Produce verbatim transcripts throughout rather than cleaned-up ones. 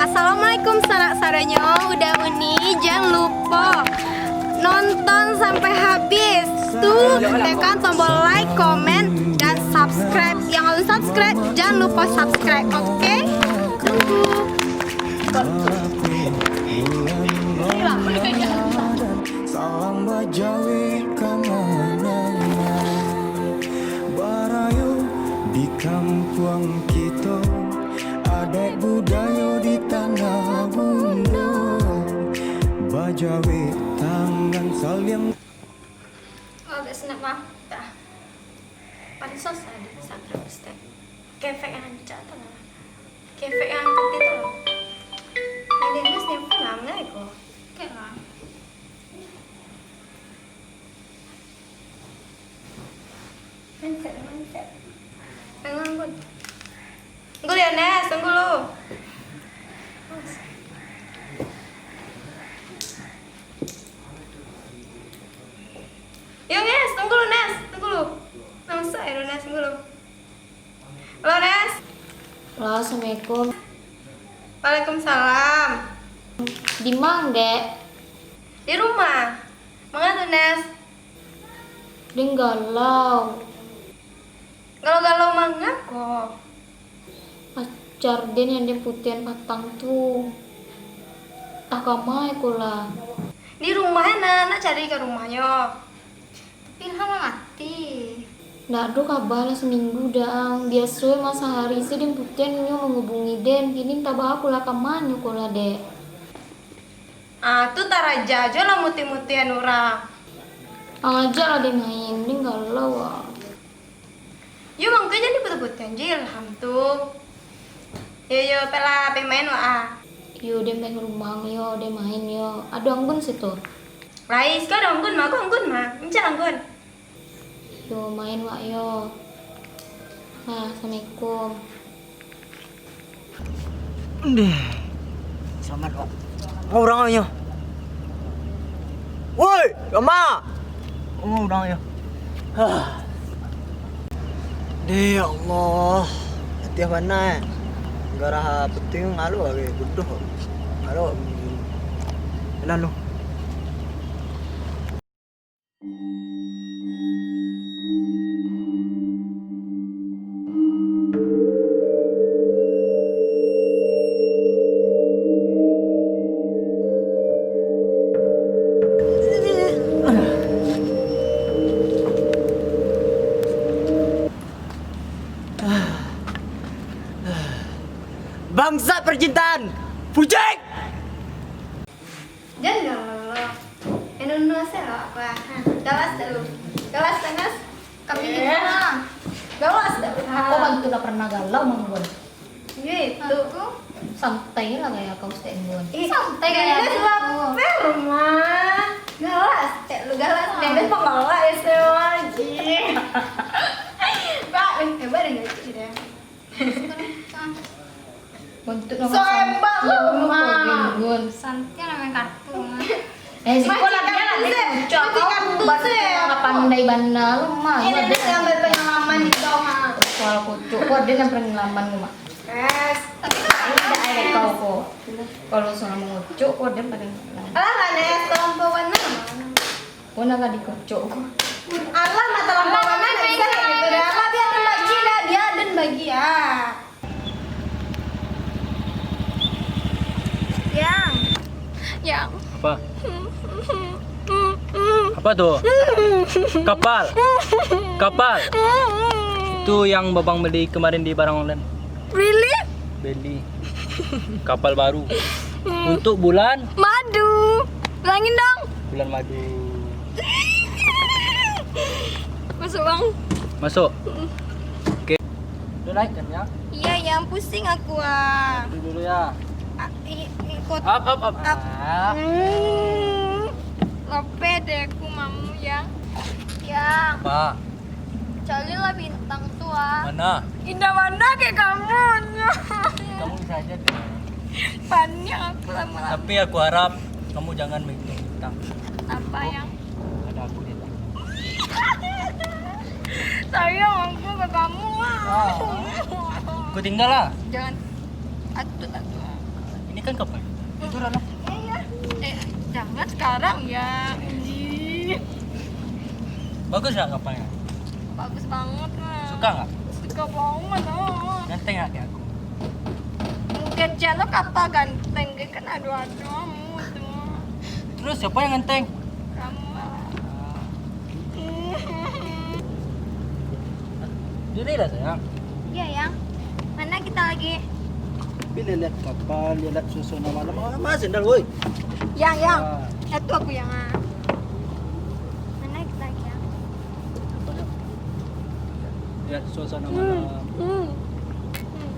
Assalamualaikum sanak sadonyo, udah uni, jangan lupa nonton sampai habis. Tu, tekan tombol like, komen, dan subscribe. Yang belum subscribe, jangan lupa subscribe, oke? Tunggu. Salam bajawi ka mananyo, barayo di kampuang kito, adaik budayo di tanah bundo, bajawi tangan saliam. Agak senap mah, dah. Paling susah di Instagram, step. Kefek yang rancak tu lah. Kefek yang angkat itu loh. Yang di atas dia pun lah, mulai ko. Oke lah. Mindset, mindset. Tunggu, tunggu. Tunggu, Leones, tunggu lu. Yo, Nes, tunggu lu, Nes, tunggu lu. Langsung aja lu, Nes, tunggu lu. Halo, Nes. Halo, assalamualaikum. Waalaikumsalam. Di mang, Dek? Di rumah. Manga tu, Nes? Den galau. Galau-galau manga ko? Pacar den yang den putiahan patang tu. Tah kama iko lah. Di rumah, nak, nak cari ka rumahnyo. Tapi Ilham lah mati. Ndak ado kaba lah saminggu dah. Biaso mah sahari se den putiahan nyo manghubungi den. Kini entah baa pulo ka ma nyo ko lah, Dek. Ah, tu taraja jo lah mutih-mutihan urang. Ang aja lah den main, den galau ah. Yo, mangko jan diputih-putihan jo Ilham tu. Yo, yo, pailah, pai main wak ah. Yo, den pai ka rumah ang yo, den main yo. Ado Anggun situ. Lai, siko ado Anggun mah, ko Anggun mah. Inca Anggun. Yo, main wak yo. Nah, assalamualaikum. Ndeh. Selamat, Wak. Urang nyo. Woi, Rama! Oh, urang nyo. Ah. Deh, ya Allah. Latiah bana, eh. Garah puting ngaluk lagi, bodoh. Ngaluk. Lalu. Bangsat percintaan, bucek! Jan galau. Eno nunua se lo aku ah. Ha, galas dulu. Galas, galas. Kami ni mah. Galas dah. Kau bantu dah pernah galau, Mang Gun? Iya itu. Aku santai lah gaya kau, Stek Gun. Ih, santai gaya aku. Lapar mah. Galas, Stek, lu galas. Dede penggawa ya, lagi. Pak, eh, hebat deh, lucu deh. Untuk nomor Soembak lu, mah. Santian main kartu, mah. Eh, siko lah, dia lah, dia kucok kau, kartu buat se. Pandai bana lu, mah. Ini dia yang berpengalaman di kau, ha. Soal kucok, kau ada yang pengalaman lu, mah. Yes. Tapi kan ini ada kau, kok. Kalau soal mengucok, kau ada pengalaman. Alah, lah, Nes, terlampau bana, mah. Pun agak dikocok ko. Alah, mata lampu warna nak bisa kayak gitu dah. Alah, biar den bagi dah, biar den bagi ah. Yang. Yang. Apa? Apa tu? Kapal. Kapal. Itu yang babang beli kemarin di barang online. Really? Beli kapal baru untuk bulan madu. Ulangin dong. Bulan madu. Masuk, Bang. Masuk. Oke. Udah naik kan, ya? Iya, yang pusing aku ah. Duduk dulu ya. Ah, i- ikut. Up, up, up. Up. Ah. Hmm. Lope deh aku mamu ya. Ya. Apa? Carilah bintang tu ah. Mana? Indah mana kayak kamu. Kamu bisa aja deh. Banyak aku lama-lama. Tapi aku harap kamu jangan menghitung bintang. Apa yang? Ada aku di atas. Sayang aku ke kamu ah. Ah. Aku tinggal lah. Jangan. Atut, atut. Ini Kan kapal. Itu dah lah. Iya, iya. Eh, jangan sekarang ya. Ih. Bagus nggak kapalnya? Bagus banget lah. Suka nggak? Suka banget lah. Ganteng nggak kayak aku? Mungkin celo kata ganteng, kan ado-ado kamu tuh. Terus siapa yang ganteng? Kamu lah. Jadi lah, sayang. Iya, Yang. Mana kita lagi? Tapi lihat-lihat kapal, lihat-lihat suasana malam. Ah, Mas, sendal, woi. Yang, Yang. Ah. Itu aku yang, ah. Mana kita lagi, Yang? Lihat suasana malam. Hmm. Hmm.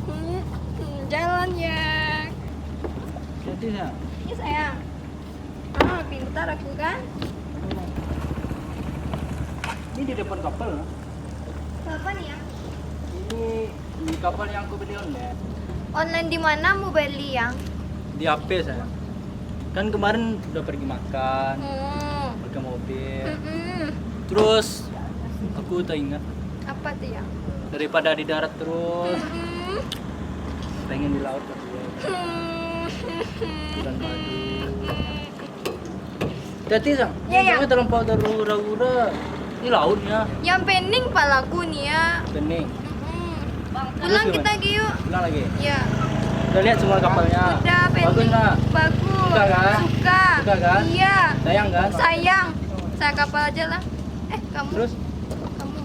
Hmm. Hmm. Jalan, Yang. Hati-hati, sayang. Iya, sayang. Ah, pintar aku kan? Ini di depan kapal, nah. Kapal nih ya? Ini di kapal yang aku beli online. Online di mana mu beli, Yang? Di H P saya. Kan kemarin udah pergi makan, hmm, pakai mobil. Mm-mm. Terus aku teringat. Apa tuh, Yang? Daripada di darat terus, mm-mm, pengen di laut berdua. Mm-mm. Bulan madu. Hati-hati, sayang. Iya, iya. Jangan terlampau terura-ura. Ini lautnya. Yang pening palaku nih ya. Pening. Mm-mm. Pulang kita lagi yuk. Pulang lagi? Iya. Udah lihat semua kapalnya? Udah, pening. Bagus nggak? Bagus. Suka kan? Suka. Suka kan? Iya. Sayang kan? Sayang. Saya kapal aja lah. Eh, kamu. Terus? Kamu.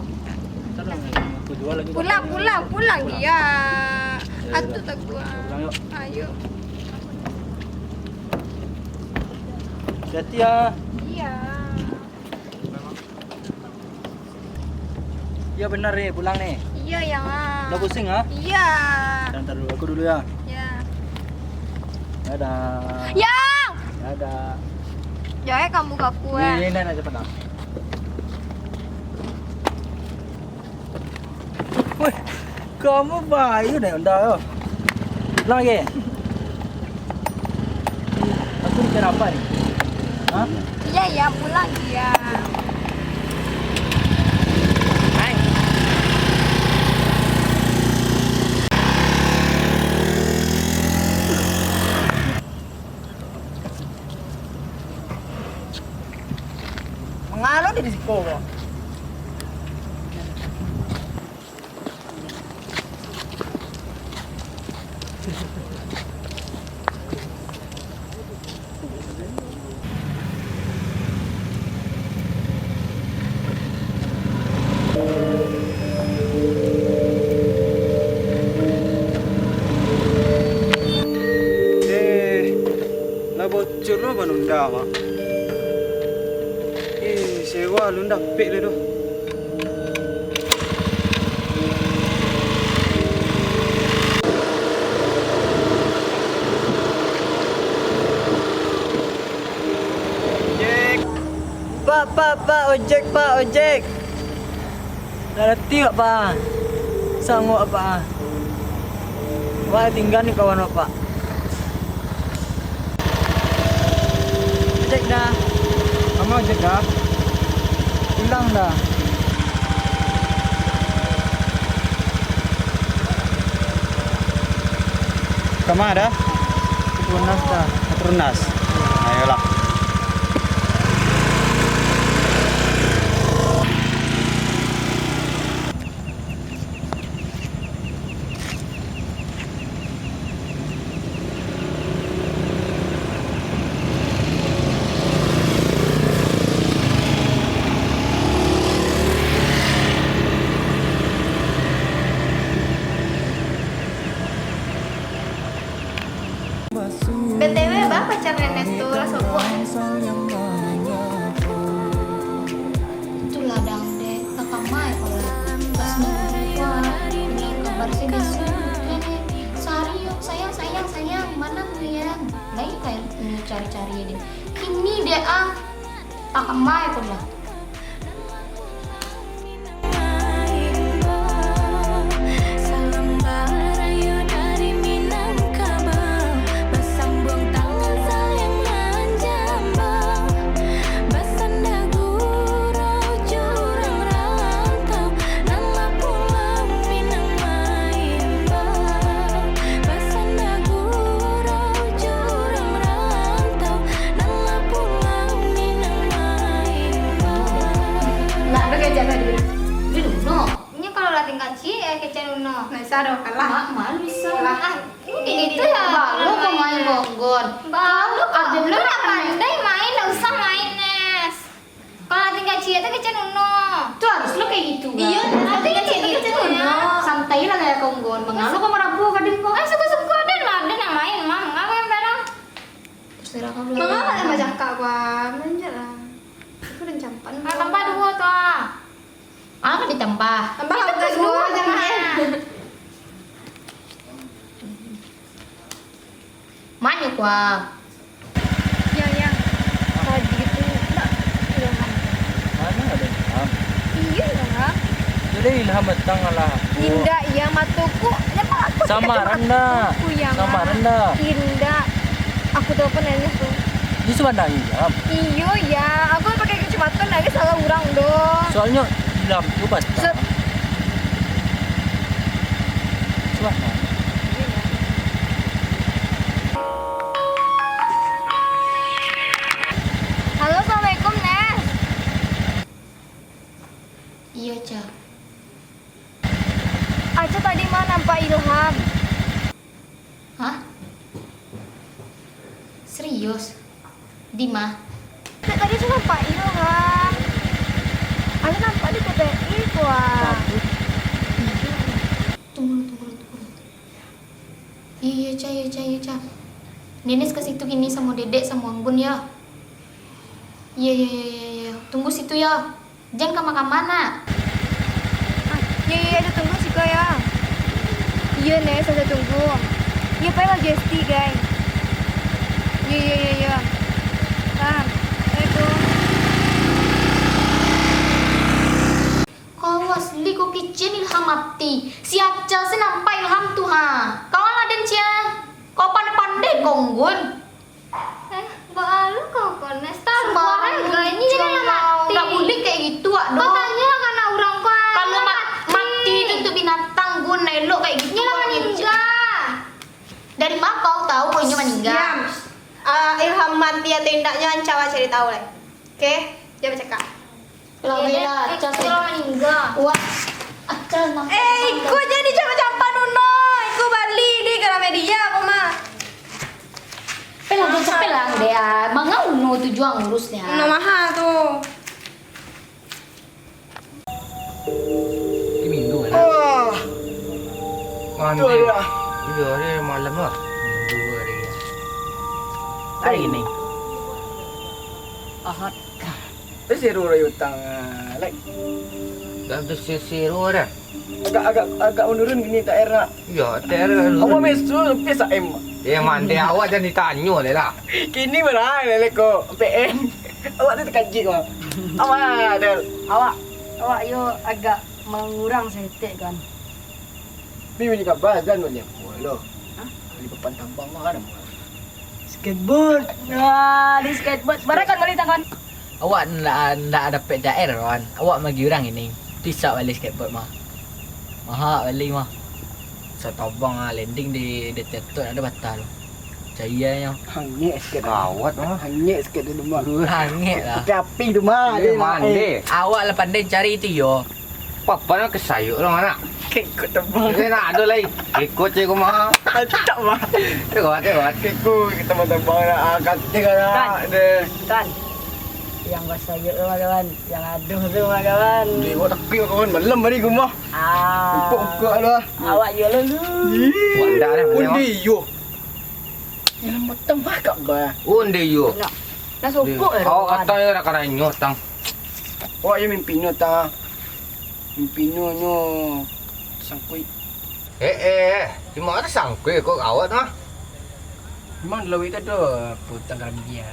Ntar dong, aku jual lagi. Pulang, pulang, pulang. Pulang. Iya. Iya, iya. Atuh tak gua. Pulang yuk. Ayo. Hati-hati ya. Iya. Iya benar nih, pulang nih. Iya, Yang. Udah pusing, ah? Iya. Ntar, ntar dulu, aku dulu ya. Iya. Dadah. Yang! Dadah. Jangan kamu ke aku, eh. Ini, ini, ini, cepat, ah. Weh, kamu bayu deh, Honda, yo. Pulang lagi. Aku dikira apa ni? Hah? Iya, iya, pulang dia. Hai. Mangalo di siko ko? Eh, lah bocor lo ban Honda, Mak. Eh, sewa alun dapek lai doh. Pak, pak, pak, ojek, pak, ojek. Ndak reti wak, Pak. Sanguak, Pak. Wak tingga ni kawan wak, Pak. Ojek dah. Kama ojek dah? Pulang dah. Kama dah? Petronas dah. Petronas. Ayolah. B T W, bah, pacar Nenek tu lah sobuak. Itulah dang deh, nak kamai ko lah. Pas nunggu, wah, ini kabar si Bisu. Nenek, sehari yuk, sayang, sayang, sayang, mana Mu Yan? Lain kayak ini cari-cari deh. Kini deh, ah, tak kamai ko lah. Baru kau, Aden lu nak pandai main, ndak usah main, Nes. Kalau tinggal ciek tu kecil Nuno. Tu harus lo kayak gitu, Bang. Iyo, Nes, kalau tinggal ciek tu kecil Nuno. Santai lah kayak kau, Gon. Mengalu kau merabu kadin kau. Eh, suka-suka Aden lah, Aden yang main, Mam. Aku yang barang. Terserah kau lah. Mengapa yang bajakak, Bang? Lanjut lah. Aku udah campan. Ah, tambah dua tu, ah. Ah, kan ditambah. Tambah. Itu angka plus dua, dua, jangan, ah. Manyukuang. Yang, yang tadi tu, tak, Ilham. Mana ada Ilham? Iya, Ilham. Jadi Ilham datang lah. Indak, iya, matoku. Kenapa aku pakai kacamata? Samaran dah. Aku yang, samaran dah. Indak. Aku telepon nenek tu. Ini sebenarnya Ilham. Iyo, ya. Aku pakai kacamata, nangis salah urang doh. Soalnya Ilham tu pas. Se- Suah, nah. Halo, assalamualaikum, Nes. Iyo, Ca. Aca tadi mah nampak Ilham. Hah? Serius? Di ma? Dek tadi tu nampak Ilham. Aca nampak di T P I ko, ah. Tunggu, tunggu, tunggu. Iyo, iyo, Ca, iyo, Ca, iyo, Ca. Nenek ka situ kini samo Dedek samo Anggun, yo. Iyo, iyo, iyo, iyo, iyo. Tunggu situ, yo. Jan kama-kama, nak. Ah, iyo, iyo, iyo, tunggu siko, yo. Iyo, Nes, Aca tunggu. Iyo, pai lagi S T, guys. Iyo, iyo, iyo, iyo. Paham. Assalamualaikum. Kau asli kau kicin Ilham mati. Si Aca se nampak Ilham tu, ha. Kawan lah den cia. Kau pandai-pandai kau, Gun. Eh, baa lu kau ko, Nes? Taruah sembarang gai, ini muncul lah kau. Mati. Ndak buliah kayak gitu, wak, doh. Kau tanyo lah ka anak urang ko, kalau anak ma-, mati. Mati tu untuk binatang, Gun, ndak elok kayak gitu. Inyo lah maningga. Dari ma kau tahu kok inyo maningga? Diam. Ah, Ilham mati atau indaknyo, ancak wak cari tahu lai. Oke, jan bacakak. Lah, eh, bela, eh, Aca, kalau maningga. Wah, Aca nampak. Eh, iko jadi campak-campak Nuno. Iko bali di Gramedia ko mah. Pelang, pelang, pelang deh, ah. Manga Uno tu juang urus deh, ah. Uno maha tu. Di minum lah. Oh. Mandi. Betul lah. Iya, hari malam lah. Minggu hari. Hari ini. Ahad. Eh, siro rayu utang, ah, Lek. Dah tu si-, siro dah. Agak, agak, agak menurun gini, T R nak. Iya, T R menurun. Awak mesu sampai sa-, em. Eh, mandeh awak jan ditanyo deh lah. Kini murah, Lek, ko. P M. Awak tu takajik, Bang. Awak, Del. Awak, awak yo agak mangurang saketek, kan. Bi, bini kaba, jan buliah lo. Hah? Bali papan tambang mah kan, Bang. Skateboard. Wah, di skateboard. Bara kan bali tangan? Awak ndak, ndak dapek T R, kawan. Awak magi urang ini. Pisak bali skateboard mah. Maha bali mah. Satobang ah, landing di, di tetot ado batal. Cahianyo. Hangek sikit. Gawat, ah. Hangek sikit tu mah. Hangek lah. Pakai api tu mah. Dia dia mah, mandi. Eh. Awak lah pandai cari tu yo. Papa nak kesayuk lah, anak. Kekot tebang. Ini nak ada lagi. Kekot cek rumah. Acak mah. Tengok, tengok. Kekot kita mau tebang nak, ah, katik lah. Kan. Deh. Kan. Yang basayuk lah, kawan. Yang aduh tu mah, kawan. Di awak tapi, kawan, malam hari rumah. Ah. Ukok-ukok lah. Awak yo lalu. Ih. Wanda dah, undi yo. Yang matang bah kak bah. Undi yo. Nak. Nak sokok lah, kawan. Awak kata yo dah kana nyo tang. Awak yo mimpi nyo tang. Mimpi nyo nyo sangkuik. Eh, eh, eh. Cuma ada sangkuik kok awak mah. Memang di lawik tu ada apa utang karambia?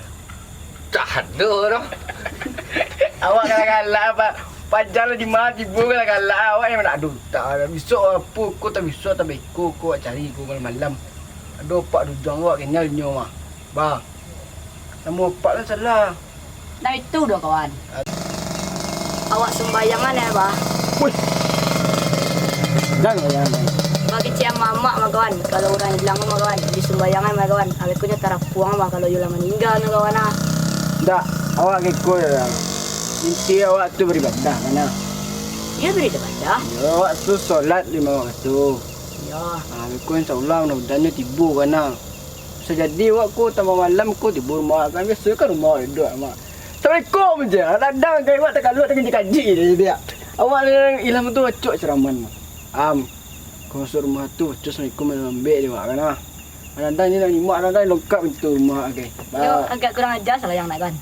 Tak ada dah. Awak galak-galak apa? Pajar di mana tibo galak-galak awak yang nak aduh. Tak ada. Besok apa ko tak bisa tak beko ko awak cari ko malam-malam. Aduh, pak dudang awak kenal nyo mah. Bah. Nama pak lah salah. Nah, itu doh, kawan. Awak sumbayangan, ya, Bah? Wih. Dah, ya, ya. Bagi ciam mamak, mah, kawan. Kalau urang ilang, mah, kawan, disumbayangan, mah, kawan. Awak kunyo tarapuang, mah, kalau iyo lah maningga, mah, kawan, ah. Ndak, awak keko, ya. Inti awak tu beribadah, kan, ah? Iyo, beribadah. Iyo, awak tu solat limo waktu. Iyo. Ah, beko, insyaallah, mudah-mudahan tibo, kan, ah. Sajadi awak ko tambah malam ko tibo rumah awak kan, biaso kan rumah awak duduak, Mak. Assalamualaikum je. Kadang-kadang awak takaluak takaji-kaji je, dia. Awak ni Ilham tu acok ceramah, Mak. Am, ko masuak rumah tu, baco assalamualaikum, malam lambek je awak kan, ah. Kadang-kadang ni nak nyimak, kadang-kadang longkak pintu rumah, oke. Yo, agak kurang ajar salah yang nak kan.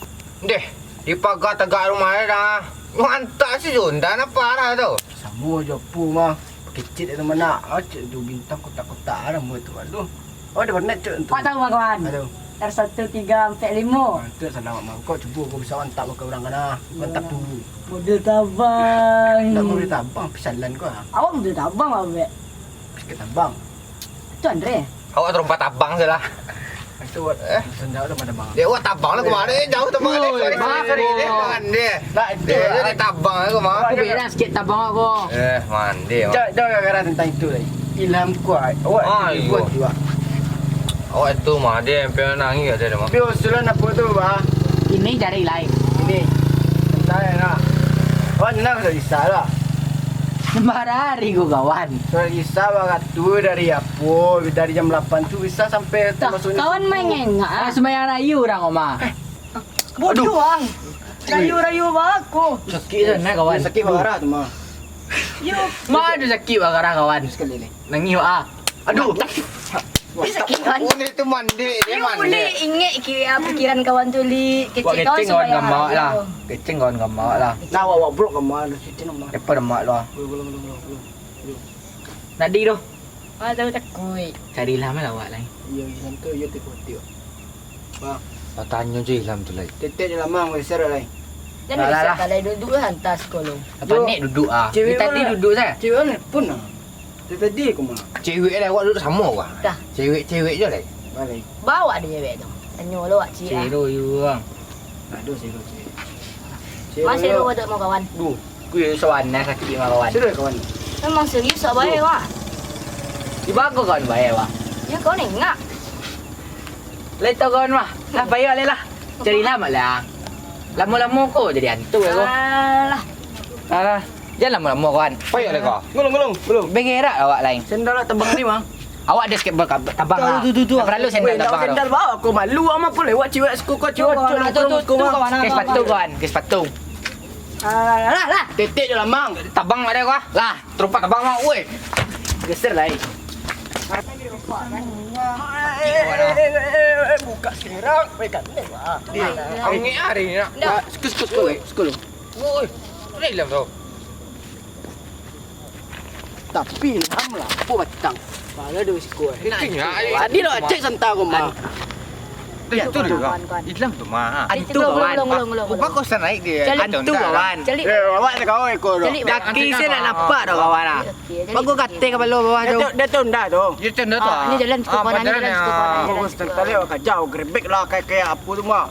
Deh, di pagar tagak rumah dia dah. Nyo antak si Jondan apa arah tu? Samo jo apo mah. Pakecek tu mana? Ah, cek tu bintang kotak-kotak lah nama tu. Aduh. Oh, ada warnet cek tu. Awak tahu mah, kawan? Aduh. R satu tiga empat lima. Ah, tu salah mah. Kau cubo kau bisa antak ke orang kana. Mantap tu. Model tabang. Nak model tabang, pisalan kau ah. Awak model tabang, Abek. Sikit tabang. Tu Andre. Awak tarompa tabang sajo lah. Itu awak, eh, sendal tu pada bang. Dia awak tabang lah kemana? Eh, jauh tabang ni. Oi, sorry, sorry, sorry. Dia mandi. Nak itu. Dia, dia tabang lah kemana? Aku bela sikit tabang aku. Eh, mandi. Jauh, jauh gara-gara tentang itu lagi. Ilham kuat. Awak kuat juga. Awak tu mah, dia sampai nangis ada dia mah. Tapi usulan apa tu, bah? Ini cari lain. Ini. Entah ya, nak. Awak tenang, tak bisa lah. Sembarang hari ko, kawan. Solat Isya baratur dari apo, dari jam lapan tu bisa sampai. Dah, masuk kawan main ngengak, ah. Sembahyang rayu urang, Oma. Bodoh, ang. Rayu-rayu bako. Sakik sanai, kawan. Sakik bagarah tu mah. Yo. Mah ado sakik bagarah, kawan. Sekali ni. Nangih, ah. Aduh. Sakik, kawan. Oh, ni tu mandi, dia mandi. Buliah ingek kiro pikiran kawan tu, Li. Kecek kawan sembahyang rayu. Kecek kawan gamak lah. Nah, awak, awak brok gamak, situ nama. Depan demak tu ah. Belum, belum, belum, belum, belum. Nak di tu. Ah, tahu takuik. Cari Ilham lah awak lai. Iyo, Ilham tu, iyo tipu-tipu. Bah. Batanyo je Ilham tu lai. Tetek je lamang, geser lai. Jangan lah, geser lah. Kalau duduk lah, hantar sekolah. Apa ni duduk ah? Cewek tadi duduk saja. Cewek mana pun ah. Dari tadi aku mah. Cewek lah, awak duduk samo kah? Dah. Cewek-cewek je lai. Balai. Bawa dia cewek tu. Tanyo lo awak cik ah. Cero you bang. Aduh, cero cewek. Mas, cero awak dek mau kawan. Duh. Kuih sawana sakik mah kawan. Serius kawan? Memang serius awak bae, wah. Di bago kawan bae, wah. Ya, kawan engak. Lai tau kawan mah. Lah, payo lai lah. Cari lamo lah. Lamo-lamo ko jadi antu ya ko. Alah. Alah. Jan lamo-lamo kawan. Payo lai ko. Ngulung, ngulung, ngulung. Begerak awak lain. Sendal awak tabang ni, Bang. Awak ado sikit tabang ah. Tu, tu, tu, tu. Ndak paralu sendal tabang tu. Sendal bawa ko malu ama pun lewat ciwek suku ko ciwek. Tu, tu, tu, tu, kawan, kawan. Ke sepatu kawan, ke sepatu. Alah, alah, alah. Tetek je lamang. Tabang awak ado ko. Lah, tarompa tabang awak, woi. Geser lai. Buka serang, weh kan. Angin hari ni nak. Ndak. Suka, suka, suka, weh. Suka lu. Woi, ada Ilham tu. Tapi Ilham lah, apa batang? Pala dia risiko eh. Tadi lo cek santa ko mah. Eh, itu dia. Ilham tu mah. Antu kawan. Ulang, ulang, ulang, ulang. Upa kosan naik dia. Antu kawan. Calik. Eh, awak tak kawan ko tu. Calik, Bang. Kaki saya nak nampak dah kawan ah. Okey, okey, calik. Bagus katai kapalo bawah tu. Dia tu, dia tu ndak tu. Dia tu ndak tu. Ah, ini jalan suku kanan, ini jalan suku kanan, jalan suku kanan. Bagus, tadi awak kajau, grebek lah kayak, kayak apa tu mah.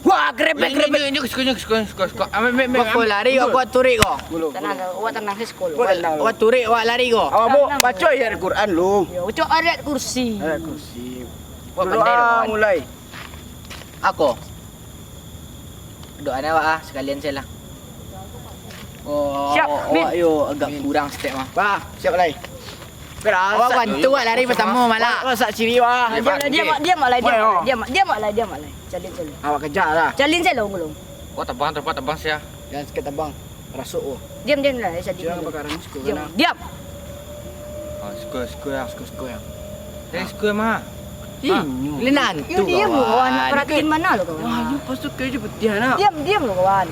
Wah, grebek, grebek. Ini, ini, ini, suka, ini, suka, suka, suka. Ambil, ambil, ambil, ambil. Kau lari, kau turik kau. Tenang, awak tenang, saya sekolah. Awak turik, awak lari kau. Awak baca ayat Quran lu. Ya, baca ayat kursi. Ayat kursi. Berdoa mulai. Ako. Doa ni awak ah, sekalian saya lah. Oh, siap, awak yo agak kurang step mah. Bah, siap lai. Awak bantu awak lari pertama malah. Awak sak ciri wah. Diam lah, diam, diam, diam, diam, diam, diam, diam, diam. Calin, calin. Awak kejar lah. Calin saya lah, ulung. Awak tabang, tabang, tabang sia. Jangan sakik tabang. Rasuk oh. Diam, diam lah, saya diam. Jangan bakaran suku diam. Diam. Ah, suku, suku yang, suku, suku yang. Dari suku yang mana? Ih, ini antu kawan. Diam lo kawan, perhatiin mana lo kawan. Wah, you pas tu keju putih anak. Diam, diam lo kawan.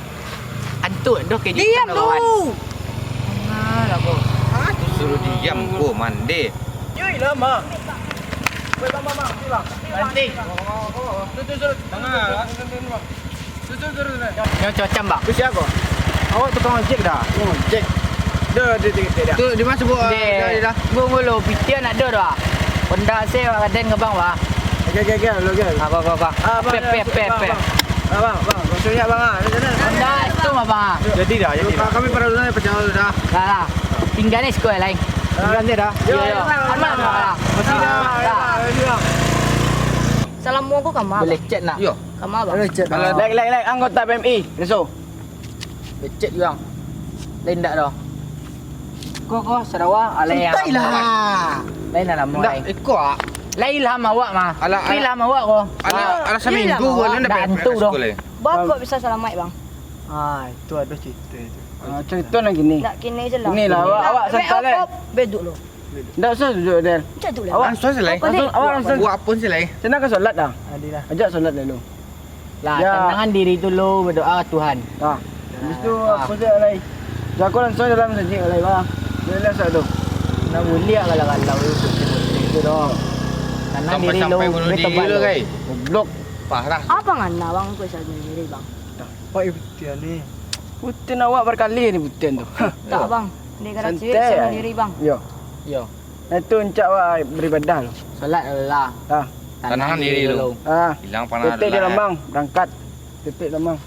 Antu doh keju. Diam lo kawan. Alah ko. Suruh diam ko mande. Yoi lah mah. Weh bang, bang, bang, bang. Nanti. Tu tu suruh. Tengah. Nyo cocam bang. Tu sia ko? Awak tukang ojek dah. Tukang ojek. Dah, dah, dah, dah. Tu di mana sebut? Dah, dah. Bung dulu, pitian ado dah. Honda se raden ke bang bah. Oke, oke, oke, oke. Apa, apa, apa. Ah, bang, pe, pe, pe, pe. Bang, bang, bang, maksudnya bang ah. Honda itu mah bang. Jadi dah, jadi dah. Kami para dulu pecah dulu dah. Dah lah. Tinggal ni sekolah lain. Tinggal ni dah. Yo, yo. Aman lah. Masih dah. Salam mau aku kamar. Boleh chat nak? Yo. Kamar bang. Boleh chat. Kalau like, like, like anggota P M I. Reso. Becek urang. Lain dak doh. Ko, ko, Sarawa, alai. Santai lah. Lain lah lamo. Ndak, iko ah. Lah ilham awak mah. Alah, alah. Ilham awak ko. Alah, alah saminggu ilham awak. Alun dapek. Dak antu doh. Sekolah. Baa kok bisa salamaik, Bang? Ah, itu ado carito itu. Ah, carito nan kini. Dak kini se lah. Kini lah, awak, awak santai lah. Beduk lo. Ndak usah duduak, Del. Cak tu lah. Awak langsung se lai. Awak langsung. Buek apo se lai. Sinan ka solat dah. Adilah. Ajak solat dulu. Lah, tanangan diri tu lo, badoa ka Tuhan. Ah. Habis tu, apo se lai? Jago langsung dalam masajik lai, bah. Boleh lah, sak tu. Nak buliak galau-galau tu, putih-putih tu doh. Tanang diri lo, sampai bunuh diri lo, kai. Goblok. Parah. Apo ngana, Bang, tu sajo diri, Bang? Dah, pai putihan ni. Putihan awak barkali ni putihan tu. Tak, Bang. Dia kena cilik sama diri, Bang. Yo. Yo. Nah, itu encak awak baribadah lo. Solat lah. Ah. Tanang diri lo. Ah. Hilang panah. Titik di lambang, berangkat. Titik lambang.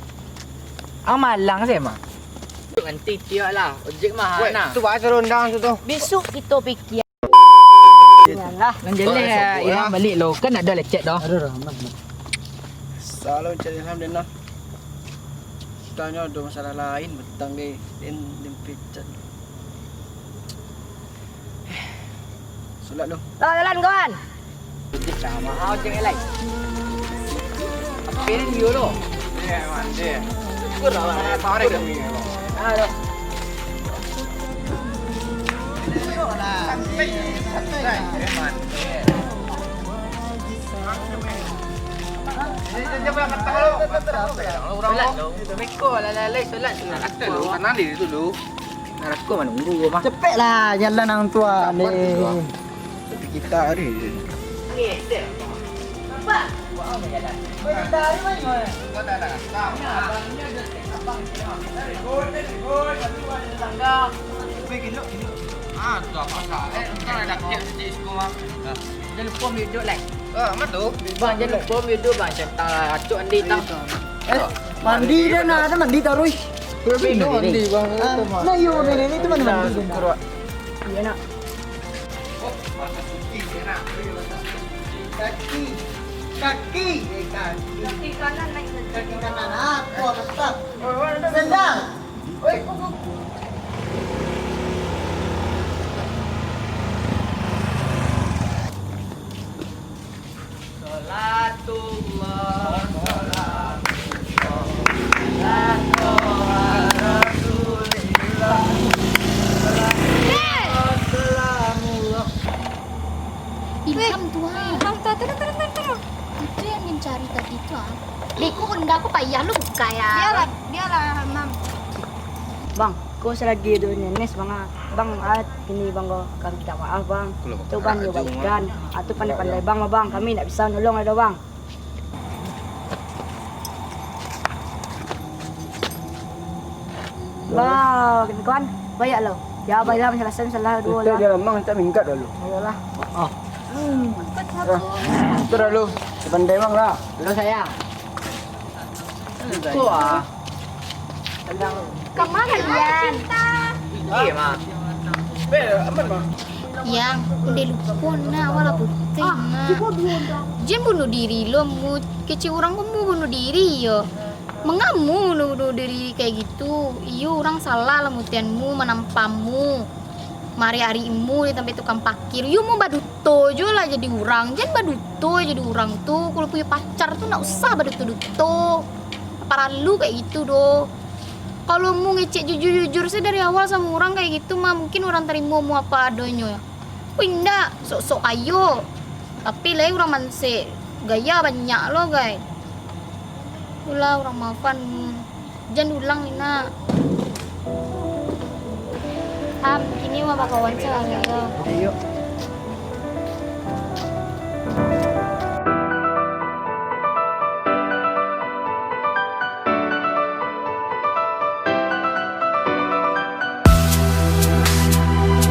Ang malang se mah. Nanti tiok lah. Ojek mah. Weh, nah. Tu bahasa rondang tu tu. Besok kito pikir. Iyalah. Nan jelek, oh, hilang balik lo. Kan ado lecet doh. Aduh, aman. Salah cari ilham den nah. Kitanyo ado masalah lain, batang deh, den, den pecat. Solat dulu. Lah, jalan, kawan. Ojek lah, mahal ojek, lai. Apa ni, yo, lo? Iya, mandi. Syukur lah, Bang. Syukur. Ah, dah. Santai, santai. Solat dulu. Assalamualaikum, lalai, lalai, solat dulu. Tenang diri dulu. Narako manunggu mah. Cepek lah jalan ang tua ni. Tapi kita hari je. Ah, tu apa sah? Eh, ntar ada kecil sikit sikit mah. Jan lupo ambiak duduak, lai. Ah, ma tu? Bang, jan lupo ambiak duduak, Bang. Centang lah, acok andi tang. Eh, mandi dah, nah, ada mandi taruih. Mandi, Bang. Ah, nah, iyo, mandi ni tu mana mandi tu? Iya, nak. Kaki, kaki, eh, kaki. Kaki kanan naik. Kaki kanan, ah, kuat, mantap. Sendal. Ilham tu, ah. Ilham tu, turun, turun, turun, turun. Itu yang den cari tadi tu, ah. Beko Honda ko payah lo buka, yo. Bialah, bialah, Mam. Bang, ko salagi ado nyenes, Bang, ah. Bang, ah, kini Bang ko ka minta maaf, Bang. Cubo nyo baikan. Ah, tu pandai-pandai Bang, Bang. Kami ndak bisa nolong ado, Bang. Bang, kawan, banyak lo. Ya, baiklah, masalah sen, salah duo lah. Kita dia lamang, kita minggat dulu. Ayolah. Ah. Hmm. Kita dulu. Pandai Bang lah. Dulu, sayang. Itu, ah. Kama kalian? Iya, Ma. Be, aman, Ma. Yang, udah lupa nak, wala putih, nak. Jan bunuh diri lo, mu kecil urang ko mu bunuh diri, yo. Manga mu bunuh diri kayak gitu? Iyo, urang salah lah mutianmu, manampamu. Mari-ari imu di tampek tukang pakir. Yo, mu baduto jo lah jadi urang. Jan baduto jadi urang tu. Kalau punyo pacar tu, ndak usah baduto-duto. Paralu kayak gitu doh. Kalau mu ngecek jujur-jujur se dari awal samo urang kayak gitu mah, mungkin urang tarimo mu apa adonyo. Wih, indak, sok-sok kayo. Tapi lai urang mansek, gaya banyak lo, gai. Itulah urang maafan. Jan ulang ni, nak. Am, kini mah bakawan sajo. Ayo.